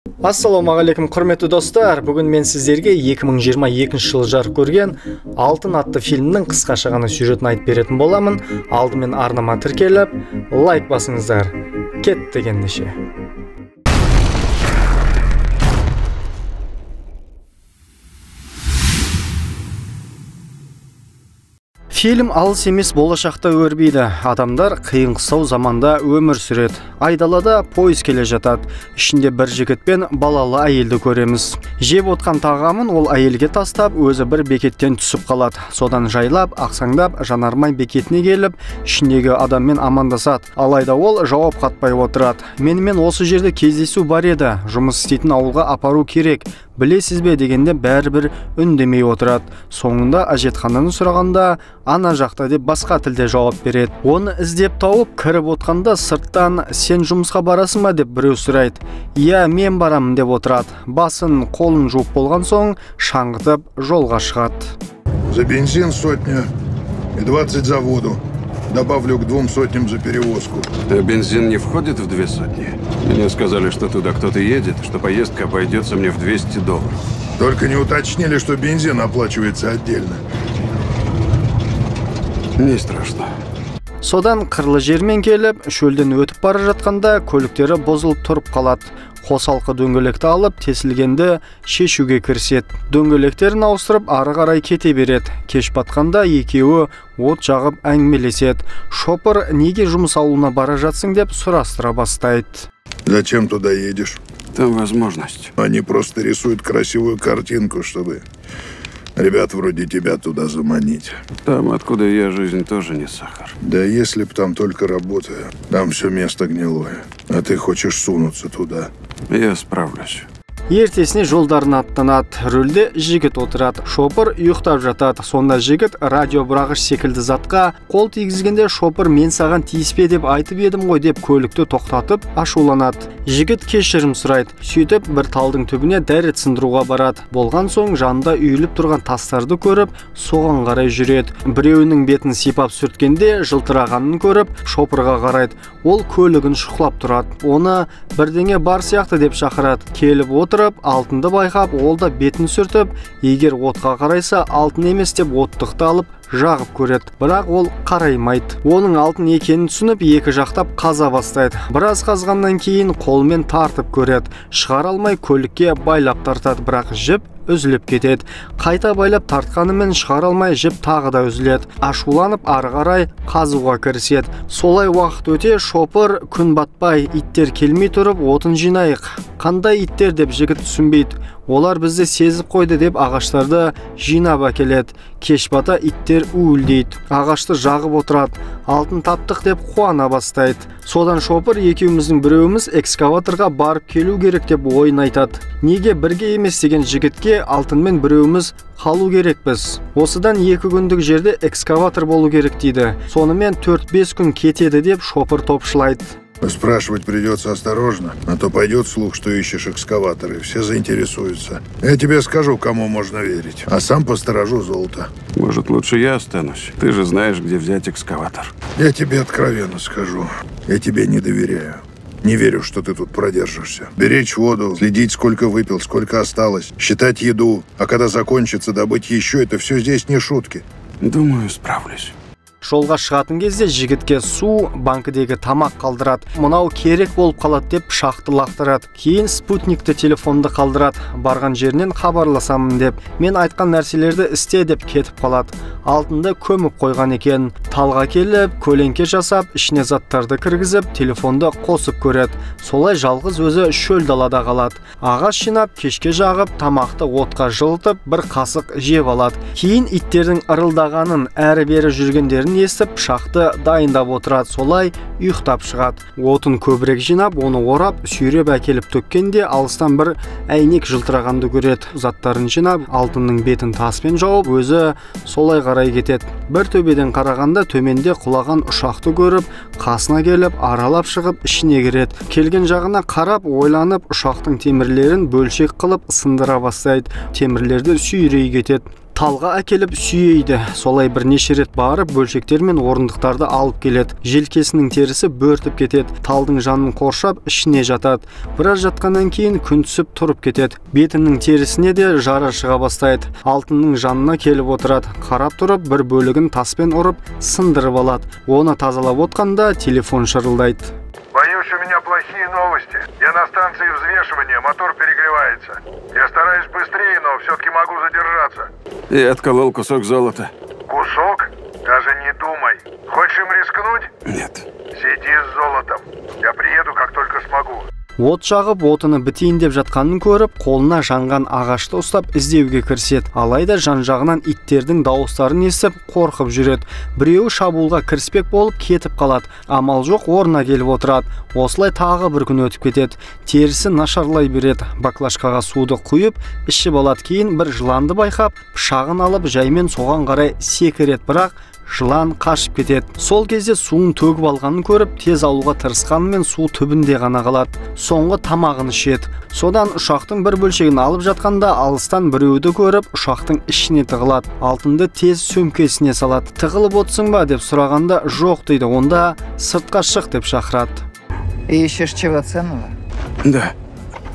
Ассалаумағалейкум, құрметті достар. Бүгін мен сіздерге 2022 жылы жарық көрген Алтын атты фильмнің қысқаша ғана сюжетін айтып беретін боламын. Алдымен арнама тіркеліп, лайк басыңыздар. Кеттік ендеше. Фильм алыс емес болашақта өрбиді. Адамдар қиын-қыстау заманда өмір сүреді. Айдалада пойыз келе жатады. Ішінде бір жігіт пен балалы әйелді көреміз. Жеп отқан тағамын ол әйелге тастап, өзі бір бекеттен түсіп қалады. Содан жайлап, ақсаңдап, жанармай бекетіне келіп, ішіндегі адаммен амандасады. Алайда ол жауап қатпай отырады. Менімен осы жерде кездесу бар еді. Жұмыс істейтін ауылға апару керек. Білесіз бе дегенде бәрібір үндемей отырады. Соңында әжетхананы сұрағанда ана жақта деп басқа тілде жауап береді. Оны іздеп тауып кіріп отқанда сырттан сен жұмысқа барасың ба деп біреу сұрайды. Иә, мен барамын деп отырады. Басын, қолын жуып болған соң шаңғытып жолға шығады. За бензин 100 и 20 за воду. Добавлю к 200 за перевозку. А бензин не входит в 200? Мне сказали, что туда кто-то едет, что поездка обойдется мне в $200. Только не уточнили, что бензин оплачивается отдельно. Не страшно. Содан қырлы жермен келіп, шөлден өтіп бара жатқанда көліктері бұзылып тұрып қалады. Қосалқы дөңгелекті алып, тесілгенді шешуге кіріседі. Дөңгелектерін ауыстырып, ары қарай кете береді. Кеш батқанда екеуі от жағып әңгімелеседі. Шопыр неге жұмыс ауылына бара жатсың деп сұрастыра бастайды. Зачем туда едешь? Там возможность. Они просто рисуют красивую картинку, чтобы ребят вроде тебя туда заманить. Там, откуда я, жизнь тоже не сахар. Да если б там только работа, там все место гнилое. А ты хочешь сунуться туда. Я справлюсь. Ертесіне жолдарына аттанады. Рөлде жігіт отырады. Шопыр ұйықтап жатады. Сонда жігіт радио бұрағыш секілді затқа қол тигізгенде шопыр мен саған тиіспе деп айтып едім ғой деп көлікті тоқтатып ашуланады. Жігіт кешірім сұрайды. Сөйтіп бір талдың түбіне дәрет сындыруға барады. Болған соң жанында үйіліп тұрған тастарды көріп, соған қарай жүреді. Біреуінің бетін сипап сүрткенде жылтырағанын көріп, шопырға қарайды. Ол көлігін шұқылап тұрады. Оны бірдеңе бар сияқты деп шақырады. Келіп отырып, алтынды байқап, ол да бетін сүртіп, егер отқа қарайса, алтын емес деп оттықты алып, жағып көреді. Бірақ ол қараймайды. Оның алтын екенін түсініп, екі жақтап қаза бастайды. Біраз қазғаннан кейін қолмен тартып көреді. Шығара алмай көлікке байлап тартады, бірақ жіп үзіліп кетеді. Қайта байлап тартқанымен шығара алмай жіп тағы да үзіледі. Ашуланып ары қарай қазуға кіріседі. Солай уақыт өте шопыр күн батпай иттер келмей тұрып отын жинайық. Қандай иттер деп жігіт түсінбейді. Олар бізді сезіп қойды деп ағаштарды жинап әкеледі. Кеш бата иттер уілдейді. Ағашты жағып отырады. Алтын таптық деп қуана бастайды. Содан шопыр екеуміздің біреуіміз экскаваторға барып келу керек деп ойын айтады. Неге бірге емес деген жігітке алтынмен біреуіміз қалу керекпіз. Осыдан 2 күндік жерде экскаватор болу керек дейді. Сонымен 4-5 күн кетеді деп шопыр топшылайды. Спрашивать придется осторожно, а то пойдет слух, что ищешь экскаваторы, все заинтересуются. Я тебе скажу, кому можно верить, а сам посторожу золото. Может, лучше я останусь? Ты же знаешь, где взять экскаватор. Я тебе откровенно скажу, я тебе не доверяю. Не верю, что ты тут продержишься. Беречь воду, следить, сколько выпил, сколько осталось, считать еду, а когда закончится, добыть еще, это все здесь не шутки. Думаю, справлюсь. Жолға шығатын кезде жігітке су, банкідегі тамақ қалдырады. Мынау керек болып қалады деп пышақты лақтырады. Кейін спутникті телефонды қалдырады. Барған жерінен хабарласамын деп. Мен айтқан нәрселерді істе деп кетіп қалады. Алтынды көміп қойған екен. Талға келіп, көлеңке жасап, ішіне заттарды кіргізіп, телефонды қосып көреді. Солай жалғыз өзі шөл далада қалады. Ағаш жинап, кешке жағып, тамақты отқа жылытып, бір қасық жеп алады. Кейін иттердің ырылдағанын, әрі-бері жүргендерін естіп, пышақты дайындап отырады. Солай ұйықтап шығады. Отын көбірек жинап, оны орап, сүйреп әкеліп төккенде алыстан бір әйнек жылтырағанды көреді. Заттарын жинап, алтынның бетін таспен жауып, өзі солай қарай кетеді. Бір төбеден қарағанда төменде құлаған ұшақты көріп, қасына келіп, аралап шығып, ішіне кіреді. Келген жағына қарап, ойланып, ұшақтың темірлерін бөлшек қылып сындыра бастайды. Темірлерді сүйрей кетеді. Талға әкеліп сүйейді. Солай бірнеше рет барып, бөлшектер мен орындықтарды алып келеді. Желкесінің терісі бөртіп кетеді. Талдың жанын қоршап, ішіне жатады. Біраз жатқаннан кейін күн түсіп тұрып кетеді. Бетінің терісіне де жара шыға бастайды. Алтынның жанына келіп отырады. Қарап тұрып, бір бөлігін таспен ұрып, сындырып алады. Оны тазалап отқанда телефон шырылдайды. Боюсь, у меня плохие новости. Я на станции взвешивания, мотор перегревается. Я стараюсь быстрее, но все-таки могу задержаться. Я отколол кусок золота. Кусок? Даже не думай. Хочешь им рискнуть? Нет. Сиди с золотом. Я приеду, как только смогу. От жағып, отыны бітейін деп жатқанын көріп, қолына жанған ағашты ұстап іздеуге кіріседі. Алайда жан-жағынан иттердің дауыстарын естіп, қорқып жүреді. Біреуі шабуылға кіріспек болып кетіп қалады. Амал жоқ, орнына келіп отырады. Осылай тағы бір күн өтіп кетеді. Терісі нашарлай береді. Баклажкаға суды құйып, ішіп алады. Кейін бір жыланды байқап, пышағын алып, жаймен соған қарай секіреді. Бірақ жылан қашып кетеді. Сол кезде суын төгіп алғанын көріп, тез алуға тырысқанымен су түбінде ғана қалады. Соңғы тамағын ішеді. Содан ұшақтың бір бөлшегін алып жатқанда алыстан біреуді көріп, ұшақтың ішіне тығылады. Алтынды тез сөмкесіне салады. Тығылып отырсың ба деп сұрағанда жоқ дейді. Онда сыртқа шық деп шақырады. Ищешь чего ценного? Да.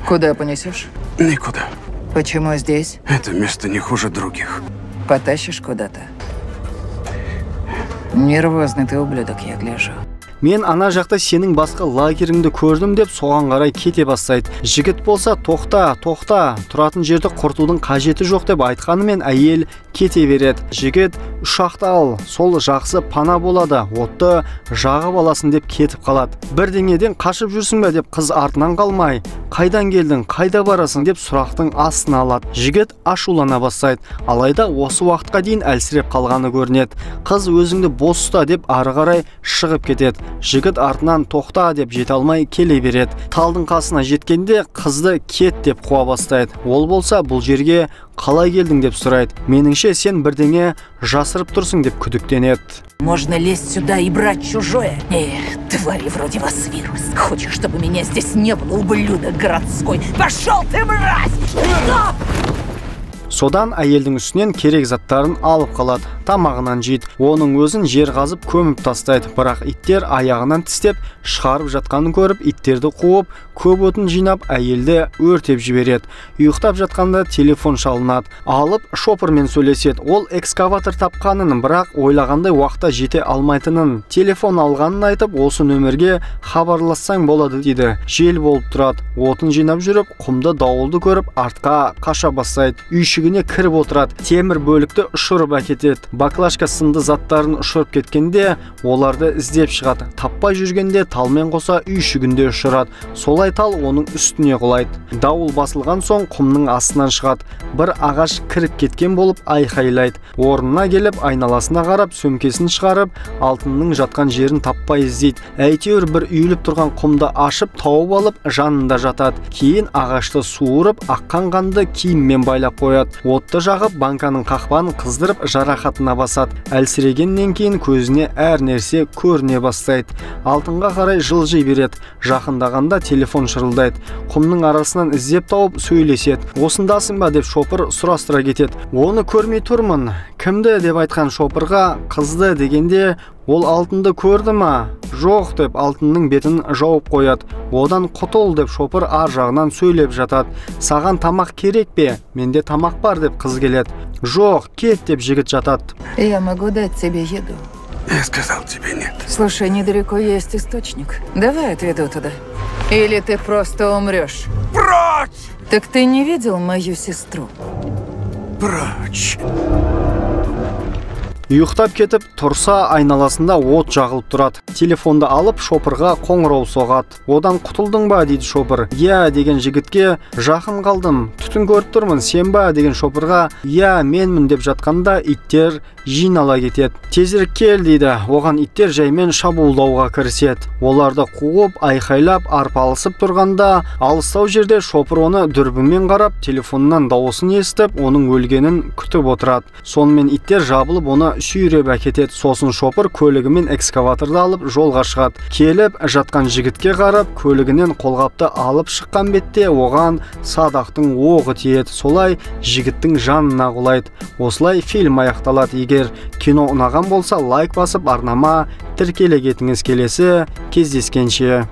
Куда понесешь? Никуда. Почему здесь? Это место не хуже других. Потащишь куда-то? Нервозный ты ублюдок, я гляжу. Мен ана жақта сенің басқа лагеріңді көрдім деп соған қарай кете бастайды. Жігіт болса тоқта, тоқта, тұратын жерді құртудың қажеті жоқ деп айтқанымен әйел кете береді. Жігіт ұшақты ал, сол жақсы пана болады, отты жағып аласың деп кетіп қалады. Бірдеңеден қашып жүрсің бе деп қыз артынан қалмай, қайдан келдің, қайда барасың деп сұрақтың астына алады. Жігіт ашулана бастайды. Алайда осы уақытқа дейін әлсіреп қалғаны көрінеді. Қыз өзіңді бос ұста деп ары қарай шығып кетеді. Жігіт артынан тоқта деп жете алмай келе береді. Талдың қасына жеткенде қызды кет деп қуа бастайды. Ол болса бұл жерге қалай келдің деп сұрайды. Меніңше сен бірдеңе жасырып тұрсың деп күдіктенеді. Можно лезть сюда и брать чужое. Эх, твари вроде вас вирус. Хочешь, чтобы меня здесь не было, ублюдок городской? Пошел ты, мразь! Содан әйелдің үстінен керек заттарын алып қалады, тамағынан жейді. Оның өзін жер қазып көміп тастайды. Бірақ иттер аяғынан тістеп шығарып жатқанын көріп, иттерді қуып, көп отын жинап, әйелді өртеп жібереді. Ұйықтап жатқанда телефон шалынады. Алып шопырмен сөйлеседі. Ол экскаватор тапқанын, бірақ ойлағандай уақытта жете алмайтынын, телефон алғанын айтып, осы нөмірге хабарлассаң болады дейді. Жел болып тұрады. Отын жинап жүріп, құмды дауылды көріп, артқа қаша бастайды. Үйшігіне кіріп отырады. Темір бөлікті ұшырып әкетеді. Баклажка сынды заттарын ұшырып кеткенде оларды іздеп шығады. Таппай жүргенде талмен қоса үйшігінде ұшырады. Солай тал оның үстіне құлайды. Дауыл басылған соң құмның астынан шығады. Бір ағаш кіріп кеткен болып айқайлайды. Орнына келіп айналасына қарап, сөмкесін шығарып, алтынның жатқан жерін таппай іздейді. Әйтеуір бір үйіліп тұрған құмды ашып тауып алып жанында жатады. Кейін ағашты суырып, аққан қанды киіммен байлап қояды. Отты жағып, банканың қақпағын қыздырып, жарақатына басады. Әлсірегеннен кейін көзіне әр нәрсе көріне бастайды. Алтынға қарай жылжи береді. Жақындағанда телефон шырылдайды. Құмның арасынан іздеп тауып сөйлеседі. Осындасың ба деп шопыр сұрастыра кетеді. Оны көрмей тұрмын. Кімді деп айтқан шопырға қызды дегенде ол алтынды көрді ма? Жоқ деп алтынның бетін жауып қояды. Одан құтыл деп шопыр ар жағынан сөйлеп жатады. Саған тамақ керек пе? Менде тамақ бар деп қыз келеді. Жоқ, кет деп жігіт жатады. Я могу дать тебе еду. Я сказал тебе нет. Слушай, недалеко есть источник. Давай отведу туда. Или ты просто умрешь. Прочь! Так ты не видел мою сестру? Прочь! Ұйықтап кетіп, тұрса айналасында от жағылып тұрады. Телефонды алып, шопырға қоңырау соғады. Одан құтылдың ба дейді шопыр. Иә деген жігітке жақын қалдым, түтін көріп тұрмын, сен ба деген шопырға иә менмін деп жатқанда иттер жинала кетеді. Тезірек кел дейді. Оған иттер жаймен шабуылдауға кіріседі. Оларды қуып, айқайлап, арпалысып тұрғанда алыстау жерде шопыр оны дүрбімен қарап, телефоннан дауысын естіп, оның өлгенін күтіп отырады. Сонымен иттер жабылып оны сүйреп әкетеді. Сосын шопыр көлігімен экскаваторды алып жолға шығады. Келіп жатқан жігітке қарап, көлігінен қолғапты алып шыққан бетте оған садақтың оғы оғы тиеді. Солай жігіттің жанына құлайды. Осылай фильм аяқталады. Егер кино ұнаған болса, лайк басып, арнама тіркеле кетіңіз. Келесі кездескенше.